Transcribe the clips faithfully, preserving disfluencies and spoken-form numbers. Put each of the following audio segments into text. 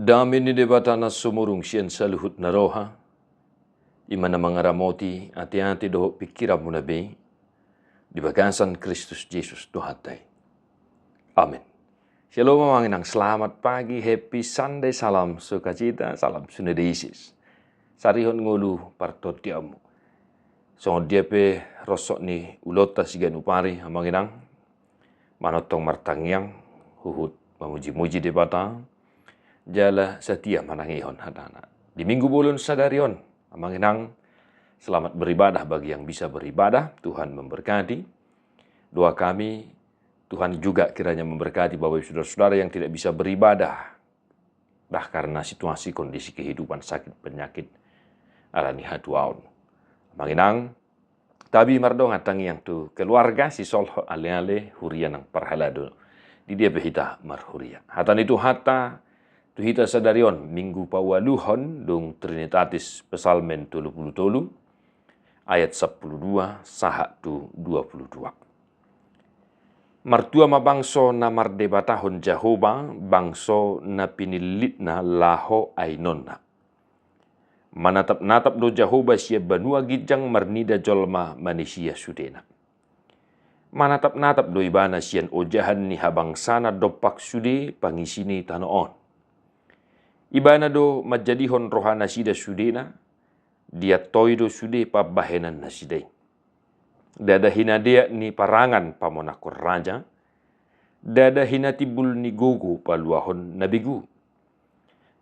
Dame ni Debata na sumurung sian saluhut na roha, i ma na mangaramoti ateate dohot pingkiranmuna be, di bagasan Kristus Jesus Tuhanta i. Amen. Shalom amang inang, selamat pagi, happy Sunday, salam sukacita, salam sunedisis. Sarihon ngolu partondianmu. Songon dia pe rosok ni ulaonta siganup ari amang inang, manongtong martangiang, huhut mamuji-muji Debata, jala satia manangihon hatana. Di minggu bolon sadari on, amang inang, selamat beribadah bagi yang bisa beribadah, Tuhan memberkati. Doa kami, Tuhan juga kiranya memberkati Bapak Ibu Saudara-saudara yang tidak bisa beribadah, dah karena situasi kondisi kehidupan sakit penyakit alani hatuaon. Amang inang, tabi mardongan tangiang tu keluarga, sisolhot, aleale, huria nang parhalado, di dia pe hita marhuria. Hata ni Tuhanta tu hita sadari on, Minggu paualuhon dung Trinitatis, Psalmen tolu pulu tolu, ayat sampulu dua sahat tu dua pulu dua. Martua ma bangso na mardebatahon Jahowa, bangso na pinillitna laho ainonna. Manatap-natap do Jahowa sian banua ginjang marnida jolma manisia sudena. Manatap-natap do Ibana sian ojahan ni habangsana dompak sude pangisi ni tano on. Ibana do manjadihon rohanasida sudena, diantoi do sude pambahenannasida i. Ndada hinadeak ni parangan pamonangkon raja, ndada hinatimbul ni gogo paluahon na begu.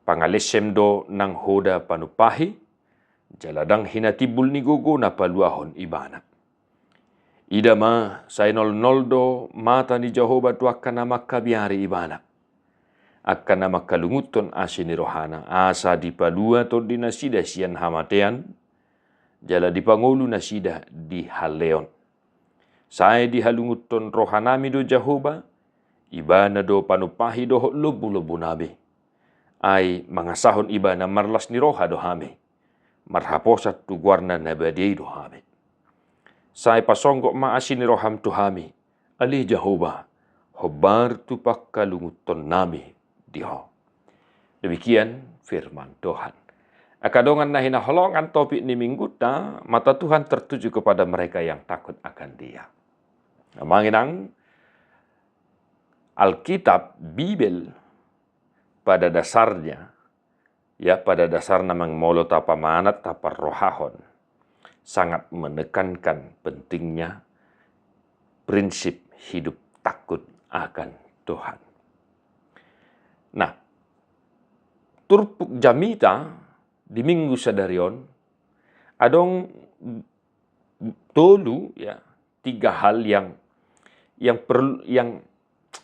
Pangalesem do nang hoda panumpahi, jala ndang hinatimbul ni gogona paluahon Ibana. Ida ma, sai nolnol do mata ni Jahowa tu angka na mangkabiari Ibana, angka na mangkalungunhon asi ni rohana, asa dipalua tondinasida sian hamatean, jala dipangolu nasida di haleon. Sai dihalungunhon rohanami do Jahowa, Ibana do panumpahi dohot lombulombunami. Ai mangasahon Ibana marlas ni roha do hami, marhaposan tu goarna na badia i do hami. Sai pasonggot ma asi ni roham tu hami, ale Jahowa, hombar tu pangkalungunhonnami di Ho. Demikian firman Tuhan. Angka dongan na hinaholongan, topik ni mingguta, mata Tuhan tertuju kepada mereka yang takut akan Dia. Amang inang, Alkitab, Bibel, pada dasarnya, ya, pada dasarna amang, molo tapamanat, taparrohahon, sangat menekankan pentingnya prinsip hidup takut akan Tuhan. Nah, turpuk jamita di minggu sadari on, adong tolu, ya, tiga hal yang, yang perlu, yang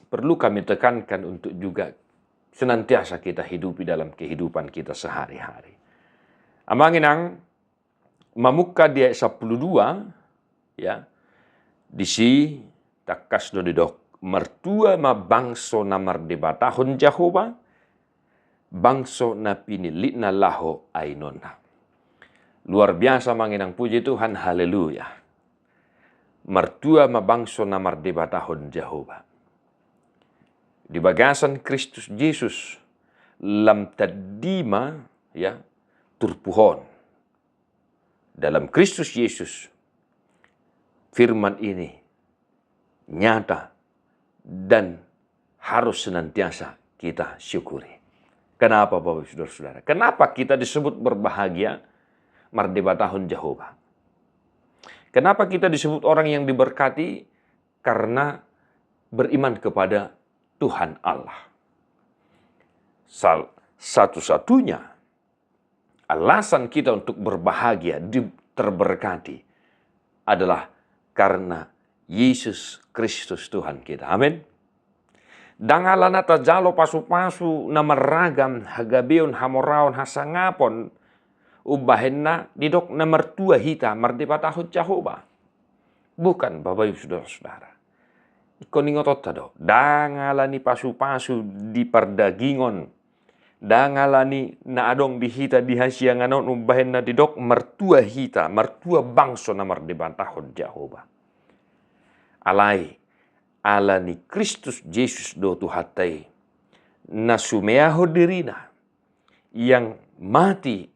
perlu kami tekankan untuk juga senantiasa kita hidupi dalam kehidupan kita sehari-hari. Amang inang, mamungka di ayat sampulu dua, ya, disi tangkas do didok, martua ma bangso na mardebatahon Jahowa, bangso na pinillitna laho ainonna. Luar biasa amang inang, puji Tuhan, haleluya. Martua ma bangso na mardebatahon Jahowa. Di bagasan Kristus Jesus, lam tadima, ya, turpuk on. Dalam Kristus Jesus, firman ini nyata dan harus senantiasa kita syukuri. Kenapa, Bapak Ibu Saudara-saudara? Kenapa kita disebut berbahagia, mardebatahon Jahowa? Kenapa kita disebut orang yang diberkati? Karena beriman kepada Tuhan Allah. Sal-, satu-satunya alasan kita untuk berbahagia, di-, terberkati adalah karena Yesus Kristus Tuhan kita. Amin. Ndang alana tajalo pasu-pasu na marragam, hagabeon, hamoraon, hasangapon, umbahen na didok na martua hita, mardebatahon Jahowa. Bukan, Bapak Ibu Saudara-saudara. Ingkon ingotonta do, ndang alani pasu-pasu di pardagingon, ndang alani na adong di hita di hasiangan on, umbahen na didok martua hita, martua bangso na mardebatahon Jahowa. Alai, alani Kristus Jesus do Tuhanta i, na sumeahon dirina, yang mati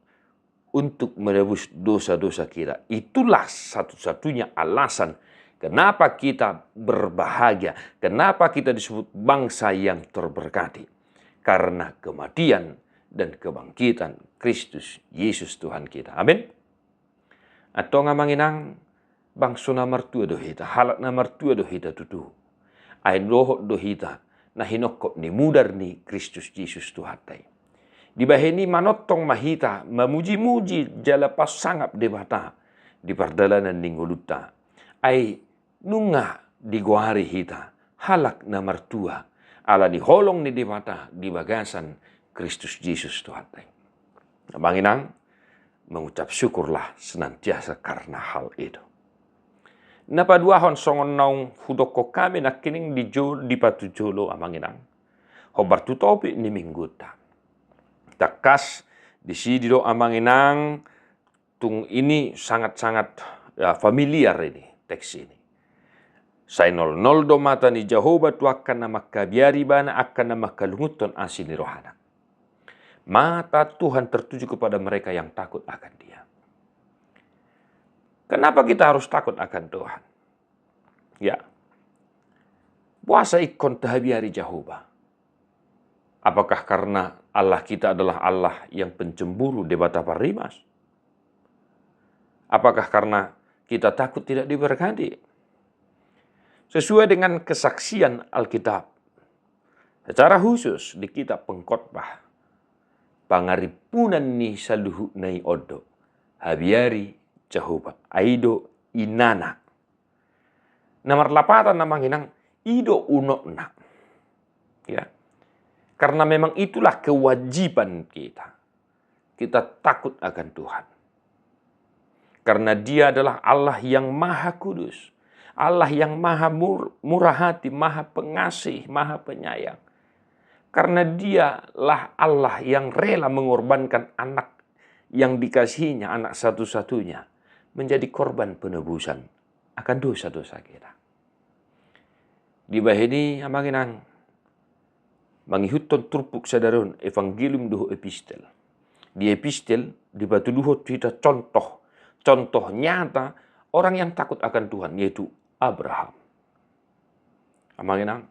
untuk menebus dosa-dosa kita. Itulah satu-satunya alasan kenapa kita berbahagia, kenapa kita disebut bangsa yang terberkati. Karena kematian dan kebangkitan Kristus Yesus Tuhan kita. Amin. Antong amang inang, bangso na martua do hita, halak na martua do hita tutu. Ai dohot do hita na hinongkop ni mudar ni Kristus Jesus Tuhanta i. Dibahen i manongtong ma hita mamuji-muji jala pasangap Debata di pardalanan ni ngolunta. Ai nunga digoari hita halak na martua ala ni holong ni Debata di bagasan Kristus Jesus Tuhanta i. Amang inang, mengucap syukurlah senantiasa karena hal itu. Na paduahon songon naung hudokkon hami nangkining di jo-, di patujolo amang inang. Hombar tu topik ni minggunta. Tangkas disi do amang inang, tung ini sangat-sangat, ya, familiar ini teks ini. Sai nolnol do mata ni Jahowa tu angka na mangkabiari ibana, angka na mangkalungunhon asi ni rohana. Mata Tuhan tertuju kepada mereka yang takut akan Dia. Kenapa kita harus takut akan Tuhan? Ya. Boasa ingkon tahabiari Jahowa? Apakah karena Allah kita adalah Allah yang pencemburu, Debata parrimas? Apakah karena kita takut tidak diberkati? Sesuai dengan kesaksian Alkitab, secara khusus di kitab Pengkhotbah, pangarimpunan ni saluhutna i on do: Habiari Jahowa, ai i do inana. Na marlapatan amang inang, i do unokna. Ya. Karena memang itulah kewajiban kita. Kita takut akan Tuhan. Karena Dia adalah Allah yang Maha Kudus, Allah yang Maha Mur-, Murah Hati, Maha Pengasih, Maha Penyayang. Karena Dialah Allah yang rela mengorbankan Anak yang dikasihinya, Anak satu-satunya, menjadi korban penebusan akan dosa-dosa kita. Dibahen i amang inang, mangihuthon turpuk sadari on, evangelium dohot epistel. Di epistel dipatuduhon tu hita contoh, contoh nyata orang yang takut akan Tuhan, yaitu Abraham. Amang inang,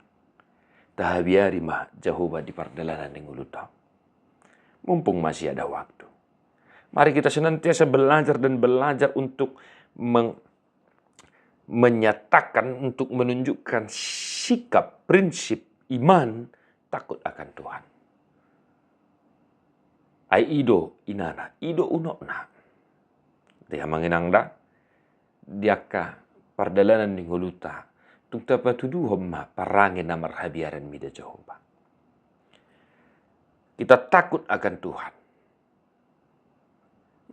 tahabiari ma Jahowa di pardalanan ni ngolunta. Mumpung masih ada waktu, mari kita senantiasa belajar dan belajar untuk meng-, menyatakan, untuk menunjukkan sikap, prinsip, iman, takut akan Tuhan. Ai i do inana, i do unokna. Di amang inang da, di angka pardalanan ni ngolunta, tung tapatuduhon ma parange na marhabiaran mida Jahowa. Kita takut akan Tuhan.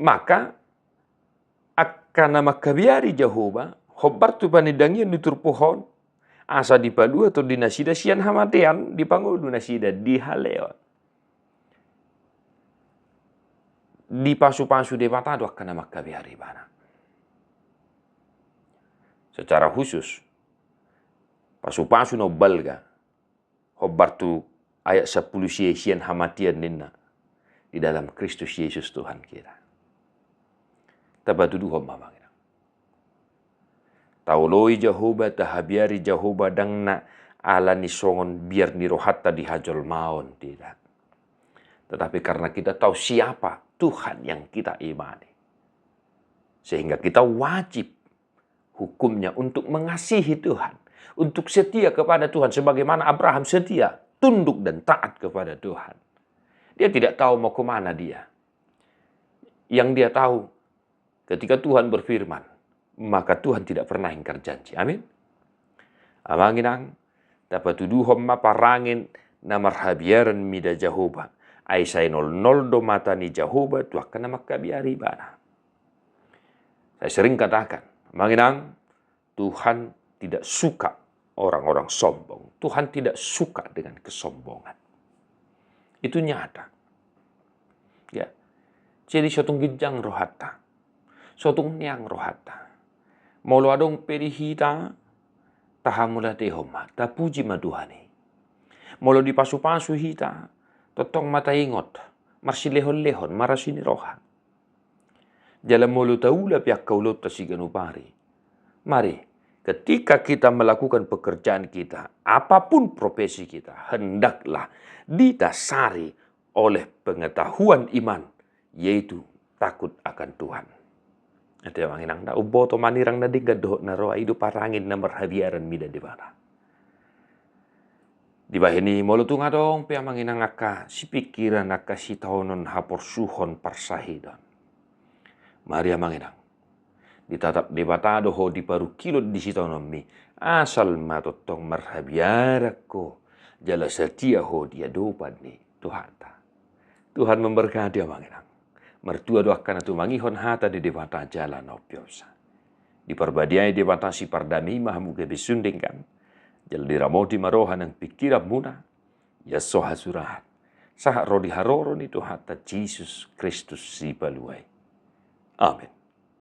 Maka angka na mangkabiari Jahowa, hombar tu panindangion ni turpuk on, asa dipalua tondi nasida sian hamatean, dipangolu nasida, dihaleon. Dipasupasu Debata do angka na mangkabiari ibana. Secara khusus, pasupasu na umbalga, hombar tu ayat sampulu sia, sian hamatean ninna, di dalam Kristus Yesus Tuhan kita. Tapatuduhon ma amang inang. Taoloi Jahowa, tahabiari Jahowa, ndang na ala ni songon biar ni rohanta di hajolmaon, tidak. Tetapi karena kita tahu siapa Tuhan yang kita imani, sehingga kita wajib hukumnya untuk mengasihi Tuhan, untuk setia kepada Tuhan, sebagaimana Abraham setia, tunduk dan taat kepada Tuhan. Dia tidak tahu mau kemana dia. Yang dia tahu, ketika Tuhan berfirman, maka Tuhan tidak pernah ingkar janji. Amin. Amang inang, tapatuduhon ma parange na marhabiaran mida Jahowa, ai sai nolnol do mata ni Jahowa tu angka na mangkabiari ibana. Saya sering katakan, amang inang, Tuhan tidak suka orang-orang sombong. Tuhan tidak suka dengan kesombongan. Itu nyata. Ya. Jadi so tung ginjang rohanta, so tung neang rohanta, molo adong pe di hita, tahamauliatehon ma, tapuji ma Tuhan i. Molo dipasupasu hita, tongtong ma taingot marsilehon-lehon, marasi ni roha. Jala molo taula pe angka ulaonta siganup ari, mari, ketika kita melakukan pekerjaan kita, apapun profesi kita, hendaklah didasari oleh pengetahuan iman, yaitu takut akan Tuhan. Ate amang inang, na umboto manirang na denggan dohot na roa, i do parangin na marhabiaran mida Debata. Dibahen i, molo tung adong pe amang inang angka sipingkiran, angka sitaonon, haporsuhon, parsahitahon, mari amang inang, ditatap Debata do ho di parungkilon di sitaononmi, asal ma tongtong marhabiaran ho, jala satia ho di adopan ni Tuhanta. Tuhan memberkati amang inang. Martua do angka na tumangihon hata ni Debata jala na umpasa. Diparbadiai Debata sipardame i ma hamu gabe sun denggan, jala diramoti ma roha nang pingkiranmuna, ia so hasurahan, sahat ro di haroro ni Tuhanta Jesus Kristus Sipalua i. Amen.